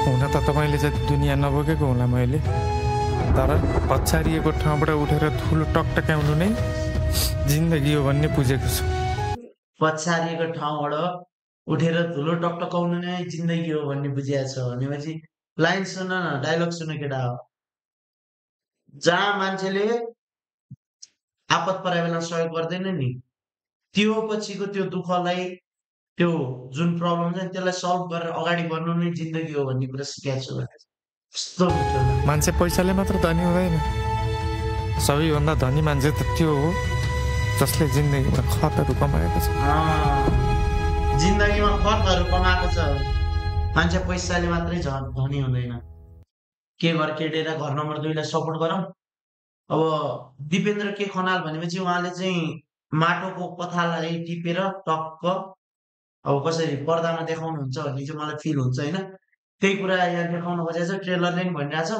हुन त तपाईँले चाहिँ दुनियाँ नबोकेको होला मैले, तर पछाडिएको ठाउँबाट उठेर ठुलो टकटकाउनु नै जिन्दगी हो भन्ने बुझेको छु। पछाडिएको ठाउँबाट उठेर धुलो टकटकाउनु नै जिन्दगी हो भन्ने बुझिया छ भनेपछि लाइन सुन न, डायलग सुन केटा हो। जहाँ मान्छेले आपत परे बेला सहयोग गर्दैन नि, त्यो पछिको त्यो दुःखलाई, त्यो जुन प्रब्लम छ त्यसलाई सल्भ गरेर अगाडि बढ्नु नै जिन्दगी हो भन्ने कुरा सिकाएको छु। कस्तो मिठो न। मान्छे पैसाले मात्र धनी हुँदैन, सबैभन्दा धनी मान्छे त त्यो हो जसले जिन्दगीमा खतहरू कमाएको छ। जिन्दगीमा खतहरू कमाएको छ। मान्छे पैसाले मात्रै धनी हुँदैन। के घर केटेर घर नम्बर 2 लाई सपोर्ट गरौँ। अब दिपेन्द्र के खनाल भनेपछि उहाँले चाहिँ माटोको पथालाई टिपेर टक्क अब कसरी पर्दामा देखाउनुहुन्छ भन्ने चाहिँ मलाई फिल हुन्छ होइन। त्यही कुरा यहाँ देखाउन खोजेको छ, ट्रेलरले नि भनिरहेछ।